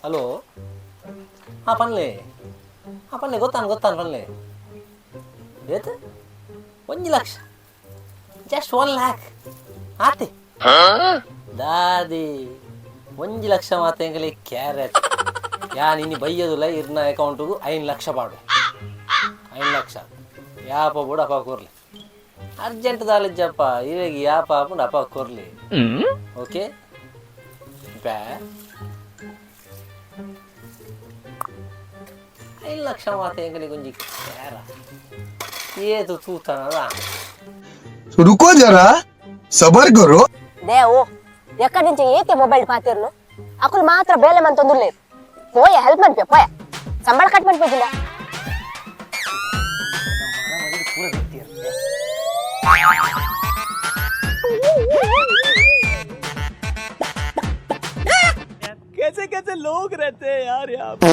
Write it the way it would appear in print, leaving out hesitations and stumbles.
Hello, ಹಾಂ ಪನ್ಲೆ, ಹಾಂ ಪನ್ಲೆ, ಗೊತ್ತಾನು ಗೊತ್ತಾನು, ಪನ್ಲೆ. ಏತ್? 1 ಲಕ್ಷ? ಜಸ್ಟ್ 1 ಲ್ಯಾಕ್ ಆತೆ? ದಾದಿ, 1 ಲಕ್ಷ ಮಾತ ಎಂಗಲಿ ಕ್ಯಾರೆಟ್. ಯಾನ್ ಇನಿ ಬಯ್ಯದುಲ ಇರ್ನ ಅಕೌಂಟ್ಗು 5 ಲಕ್ಷ ಪಾಡು. 5 ಲಕ್ಷ ಯಾಪ ಬೋಡು ಅಪ್ಪ ಕೊರ್ಲಿ. ಅರ್ಜೆಂಟ್ ದಾಲಿಜ್ಜಪ್ಪ, ಇವಾಗ ಯಾಪ ಆಪುಂಡು ಅಪ್ಪ ಕೊರ್ಲಿ. ಓಕೆ, ಬ್ಯಾ. 5 ಲಕ್ಷ ಮಾತ ಎಂಗಲಿ ಒಂಜಿ ಕ್ಯಾರ ಏತು ತೂತನದ. रुको जरा, सबर करो. ದೇವು, ಎಕ್ಕಡ నుంచి ಏಕೆ ಮೊಬೈಲ್ ಪಾತಿರ್ನು? ಅಕುಲು ಮಾತ್ರ ಬೇಲೆ ಮಂತೊಂದುಲ್ಲೇರು. ಪೋಯ, ಹೆಲ್ಪ್ ಮನ್ಪೆ ಪೋಯ. ಸಂಬಳ ಕಟ್ ಮನ್ಪುಜಿಲ್ಲ. ಪೂರ ವ್ಯಕ್ತಿ. कैसे कैसे लोग रहते हैं यार यहाँ पे.